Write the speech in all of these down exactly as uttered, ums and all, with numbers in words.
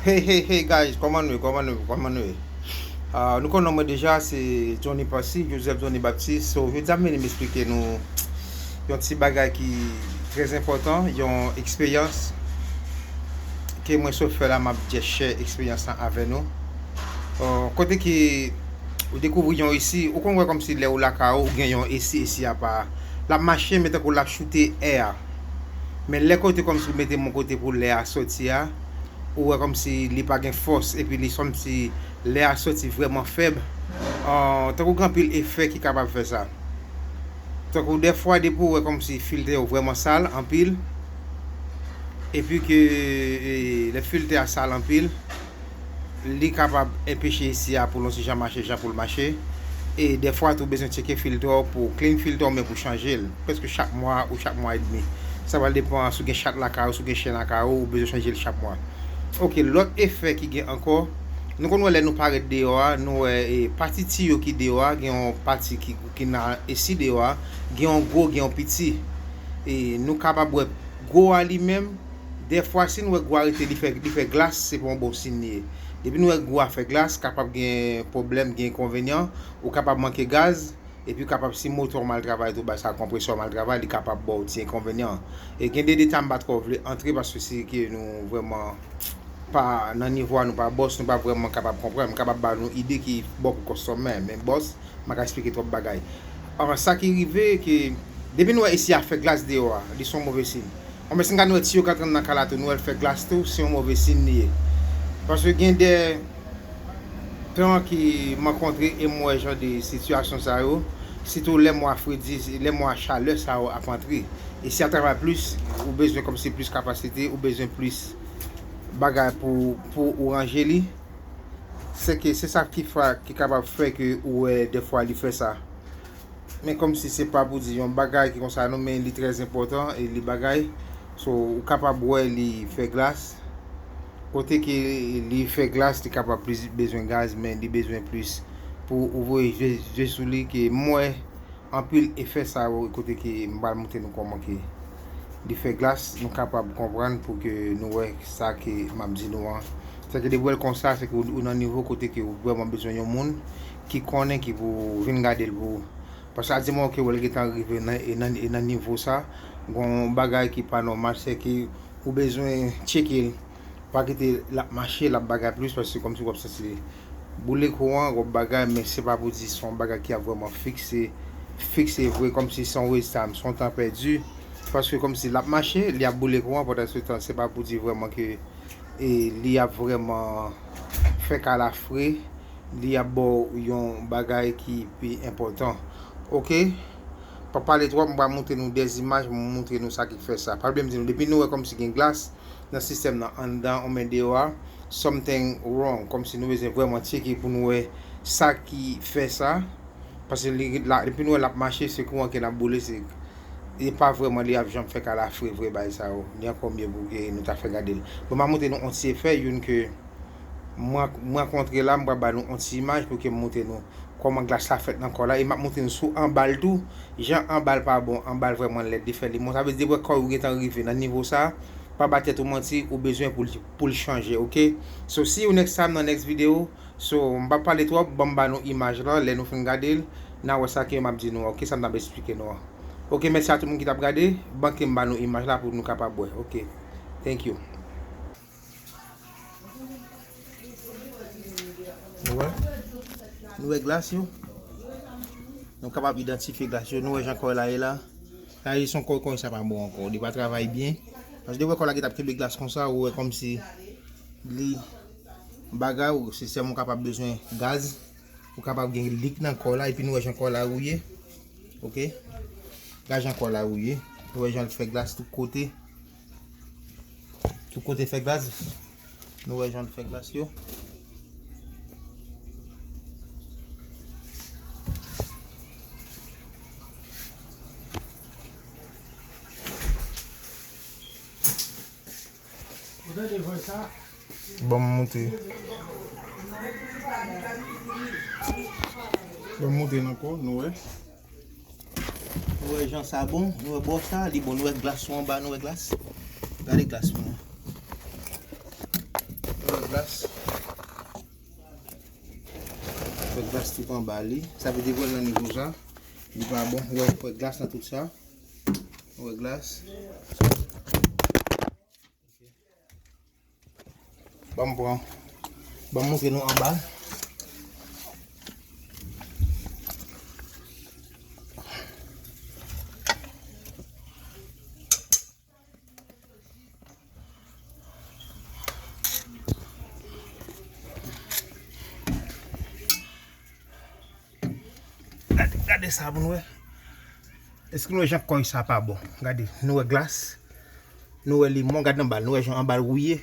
Hey, hey, hey, guys, kòman nou ye, kòman nou ye, kòman nou ye? Ah, nou konnen mwen deja, se Johnny Passy, Joseph Johnny Baptiste. So, jodi a m vini m esplike nou yon ti bagay ki trè enpòtan, yon eksperyans ke mwen sot fè la, m ap just share eksperyans lan avè nou. Ah, kote ke ou dekouvri yon esi, ou konn wè kòmsi lè ou lakay ou, ou gen yon esi, esi a pa, l ap mache, men tankou l ap choute è a. Men lè kote kòmsi ou mete men w kote pou lè a soti a, ou wè kòmsi li pa gen fòs, epi li kòmsi lè a soti vrèman fèb. Ah, tankou gen anpil efè ki kapab fè sa. Tankou dèfwa, depi ou wè kòmsi filtè yo vrèman sal anpil, epi ke, e, lè filtè a sal anpil, li kapab enpeche esi a pou l yon ti jan mache jan pou l mache. E dèfwa tou, ou bezwen tcheke filtè w pou clean filtè w, men pou chanje l prèske chak mwa ou chak mwa edmi. Sa pral depann si w gen chat lakay ou, si w gen chen lakay ou, ou bezwen chanje l chak mwa. Oke, lòt efè ki gen ankò, nou konn wè lè nou parèt deyò a, nou wè, e, pati tiyo ki deyò a, gen yon pati ki, ki nan esi deyò a, gen yon gwo, gen yon piti. E nou kapab wè gwo a li menm, dèfwa si nou wè gwo a rete, li fè, li fè glas, se pa yon bon siy li ye. Depi nou wè gwo a fè glas, kapab gen pwoblèm, gen enkonvenyan, ou kapab manke gaz, epi kapab si motò w mal travay tou, bagay sa, konpresè w mal travay, li kapab ba w ti enkonvenyan. E gen de deta m pa twò vle antre paske se ke nou vrèman pa nan nivo a, nou pa bòs, nou pa vrèman kapab konprann. M kapab ba nou ide ki bon pou konsòmè, men bòs, m pa ka eksplike twòp bagay. An, sa ki rive ke depi nou wè esi a fè glas deyò a, li se yon move siy. An, men si n gade nou wè tiyo k antre nan kay la tou, nou wè l fè glas tou, se yon move siy li ye. Paske gen de tan ki m rankontre e m wè jan de sitiyasyon sa yo, sitou lè mwa fredi, lè mwa chalè sa yo ap antre. Esi a travay plis, ou bezwen kòmsi plis kapasite, ou bezwen plis bagay pou, pou ou ranje li. Se ke se sa ki fa, ki kapab fè ke ou wè dèfwa li fè sa. Men kòmsi se pa pou di yon bagay ki konsa non, men li trè enpòtan e li bagay. So, ou kapab wè li fè glas. Kote ke li fè glas, li kapab plis bezwen gaz, men li bezwen plis pou ou voye je, je sou li ke m wè anpil efè sa yo kote ke m pral montre nou kòman ke li fè glas, nou kapab konprann pou ke nou wè sa ke m ap di nou an. Se ke depi w wè l konsa, se ke ou, ou nan nivo kote ke ou vrèman bezwen yon moun ki konnen ki pou vin gade l pou ou. Paske a di moman ke w wè l gentan rive nan, e nan, e nan nivo sa, gon bagay ki pa nòmal, se ke ou bezwen tcheke l. Pa kite l ap mache, l ap bagay plis, paske kòmsi w ap santi boule kouran, w ap bagay, men se pa pou di se yon bagay ki ap vrèman fikse, fikse vre, kòmsi se yon westam, se yon tan pèdi. Paske kòmsi l ap mache, li ap boule kouran, pandan se tan, se pa pou di vrèman ke, e, li ap vrèman fè kalafre, li ap ba w yon bagay ki pi enpòtan. Oke? Pa pale twòp, m pral montre nou de imaj, m montre nou sa ki fè sa. Pa bliye m di nou, depi nou wè kòmsi gen glas nan sistèm nan anndan, oubyen deyò a, something wrong. Kòmsi nou bezwen vrèman tcheke pou nou wè sa ki fè sa. Paske li, la, depi nou wè l ap mache, se kouran ke l ap boule, se, e pa vrèman li ap janm fè kalafre vre bagay sa yo. Li ankò mye pou ke nou ta fè gade l. Bon, m a montre nou yon ti efè, youn ke mwen, mwen rankontre la, m pral ba nou yon ti imaj pou ke m montre nou kòman glas la fèt nan kò la. E m ap montre nou sou anba l tou, jan anba l pa bon, anba l vrèman lèd, li fè li mou. Sa vle di, depi w wè kò w gentan rive nan nivo sa, pa ba tèt ou manti, ou bezwen pou l, pou l chanje, oke? So, see you next time nan next video. So, m pa pale twòp, ban m ba nou imaj lan, lè nou fin gade l, n a wè sa ke m ap di nou an, oke, sa m t ap eksplike nou an. Oke, mèsi a tout moun ki t ap gade, ban ke m ba nou imaj la pou nou kapab wè, oke. Thank you. Nou wè? Nou wè glas yo? Nou kapab idantifye glas yo, nou wè jan kò la ye la. Sa vle di se yon kò, kò sa pa bon ankò, li pa travay byen. Paske depi w wè kò la gentan ap kenbe glas konsa, ou wè kòmsi li bagay, ou sistèm ou kapab bezwen gaz, ou kapab gen lik nan kò la, epi nou wè jan kò la wouye. Oke? Gad jan kò la wouye. Nou wè jan l fè glas tout kote. Tout kote fè glas. Nou wè jan l fè glas yo. Ban m montre. Ban m montre n ankò, nou wè. Nou wè jan sa bon, nou wè bò sa, li bon, nou wè glas sou anba, nou wè glas. Gade glas pou nou. Glas. Fè glas tout anba li. Sa vle di pou l nan nivo sa, li pa bon. Ou wè, fè glas nan tout sa. Ou wè glas. Ban m pran. Ban m montre nou anba. Gade, gade sa pou nou wè. Èske nou wè jan kòy sa pa bon? Gade, nou wè glas, nou wè limon, gade anba l, nou wè jan anba l wouye.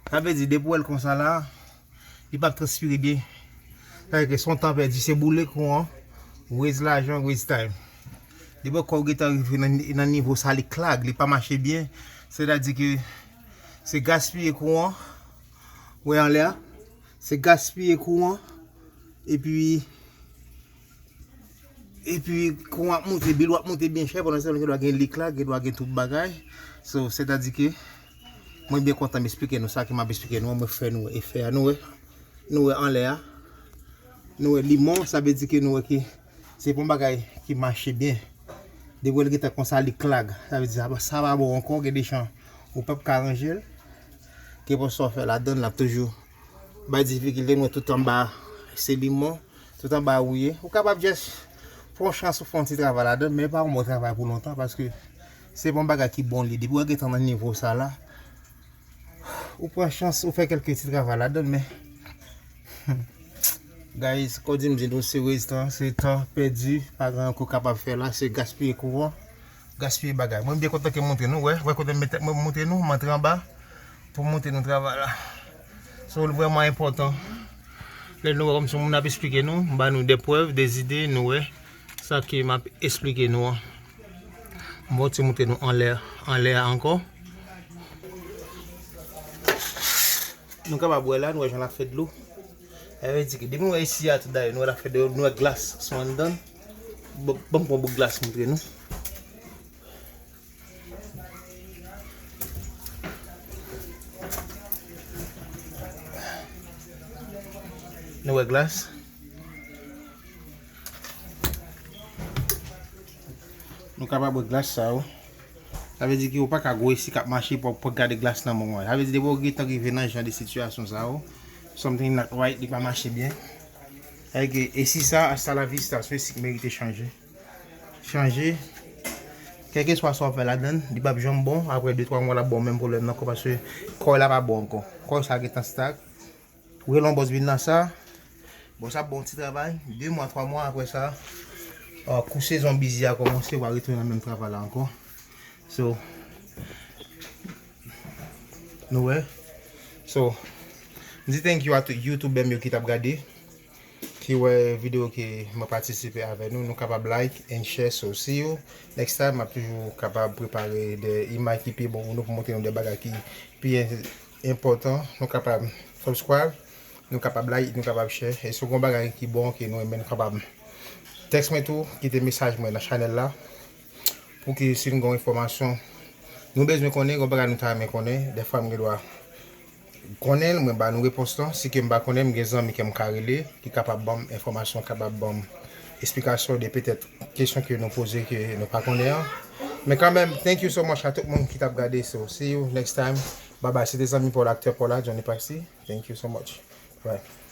Sa vle di, depi w wè l konsa la, li p ap transpire byen. Sa vle di se yon tan pèdi, se boule kouran, waste lajan, waste time. Depi kò w gentan rive nan, nan nivo sa, li klag, li pa mache byen. Sètadi ke se gaspiye kouran, wè anlè a, se gaspiye kouran, epi, epi kouran ap monte, bil w ap monte byen chè, pandan se tan gen dwa gen lik la, gen dwa gen tout bagay. So, sètadi ke mwen byen kontan m esplike nou sa ke m ap esplike nou an, mwen fè nou wè efè a, nou wè. Nou wè anlè a. Nou wè limon, sa vle di ke nou wè ke se pa yon bagay ki mache byen. Depi w wè l gentan konsa, li klag. Sa vle di sa, sa pa bon ankò, gen de chan ou p ap ka ranje l. Kenpòt sa w fè ladan l, l ap toujou bay difikilte. Nou wè tout anba se limon, tout anba wouye. Ou kapab just pran chans ou fè yon ti travay ladan l, men pa yon bon travay pou lontan, paske se pa yon bagay ki bon li. Depi w gentan nan nivo sa la, ou pran chans, ou fè kèlke ti travay ladan l, men guys, kòm di m di nou, se waste tan, se tan pèdi, pa gen anyen ke w kapab fè la, se gaspiye kouran, gaspiye bagay. Mwen byen kontan ke m montre nou, wè, wè kote m mete, mwen montre nou, m antre anba pou m montre nou travay la. So, li vrèman enpòtan. Lè nou wè kòmsi yon moun ap esplike nou, m ba nou de prèv, de zide, nou wè sa ke m ap esplike nou an. M fè yon ti moute nou anlè, anlè a ankò. Nou kapab wè la, nou wè jan l ap fè dlo. Sa vle di ke depi nou wè isi a tou dayè, nou wè l ap fè dlo, nou wè glas sou anndan. Bon, ban m pran bout glas montre nou. Nou wè glas. Nou kapab wè glas sa yo. Sa vle di ke ou pa ka gwo isi k ap mache pou, pou gade glas nan men w. Sa vle di depi w gentan rive nan jan de sitiyasyon sa yo, something not right, li pa mache byen. Sa vle di ke isi sa, hasta la vista, se isi k merite chanje. Chanje. Kèlkeswa sa w fè ladan l, li p ap janm bon. Apre de twa mwa, l ap ba w menm pwoblèm nan ankò, paske kò l la pa bon ankò. Kò sa gentan stag. Ou rele yon bòs vin nan sa. Bòs ap ba w yon ti travay. De mwa, twa mwa apre sa, ah, kou sezon bizi a kòmanse, w a retounen nan menm travay la ankò. So, nou wè. So, m di thank you a tout youtubè m yo ki t ap gade, ki wè videyo ke mwen patisipe avè nou. Nou kapab like and share. So, see you next time. M ap toujou kapab prepare de imaj ki pi bon pou nou, pou montre nou de bagay ki pi en-, enpòtan. Nou kapab subscribe, nou kapab like, nou kapab share. E si w gen yon bagay ki bon, ke nou renmen, nou kapab text mwen tou, kite mesaj mwen nan chanèl la. Pou ke si nou gen yon enfòmasyon, nou bezwen konnen, gen yon bagay nou ta renmen konnen, dèfwa m gen dwa konnen l, mwen ba nou repons lan. Si ke m pa konnen, m gen zanmi ke m ka rele, ki kapab ban m enfòmasyon, kapab ban m esplikasyon de petèt kesyon ke nou poze ke nou pa konnen an. Men kanmenm, thank you so much a tout moun ki t ap gade. So, see you next time. Bye bye. Se te zanmi pa w la, aktè pa w la, Johnny Paxi. Thank you so much. Bye.